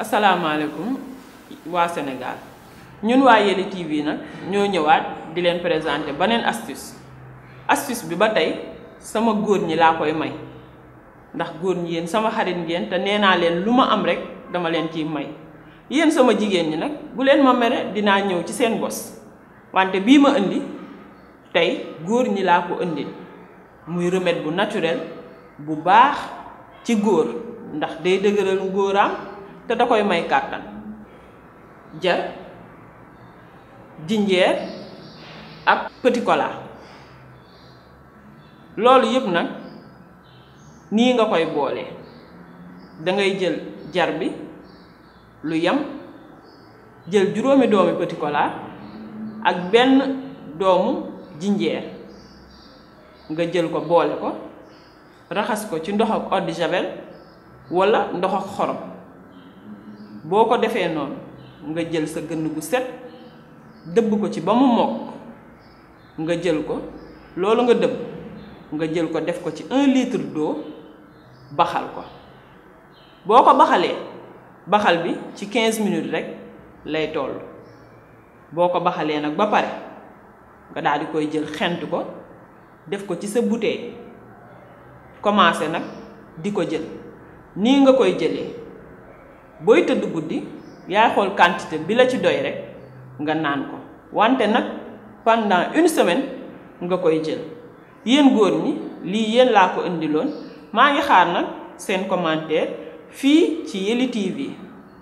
asalaamaaleykum waa Sénégal ñun waa Yelli TV nag ñoo ñëwaat di leen présenter beneen astuce bi ba tey sama góor ñi laa koy may ndax góor ñi yéen sama xarit ngeen te nee naa leen lu ma am rek dama leen ciy may yéen sama jigéen ñi nag bu leen ma mere dinaa ñëw ci seen bos wante bii ma indi tey góor ñi laa ko indi muy remède bu naturel bu baax ci góor ndax day dëgëral góoraam te da koy may kàttan jar jinjeer ak petit cola loolu yëpp nag nii nga koy boole dangay jël jar bi lu yam jël juróomi doomi petit cola ak benn doomu jinjeer nga jël ko boole ko raxas ko ci ndox ak eau de javel walla ndox ak xorom boo ko defee noonu nga jël sa gënn gu set dëbb ko ci ba mu mokk nga jël ko loolu nga dëbb nga jël ko def ko ci 1 litre d'eau baxal ko boo ko baxalee baxal bi ci 15 minutes rek lay toll boo ko baxalee nag ba pare nga daal di koy jël xent ko def ko ci sa bouteille commencé nag di ko jël nii nga koy jëlee booy tëdd guddi yaay xool quantité bi la ci doy rek nga naan ko wante nag pendant 1 semaine nga koy jël yéen góor ñi lii yéen laa ko indiloon maa ngi xaar nag seen commentaire fii ci Yelli TV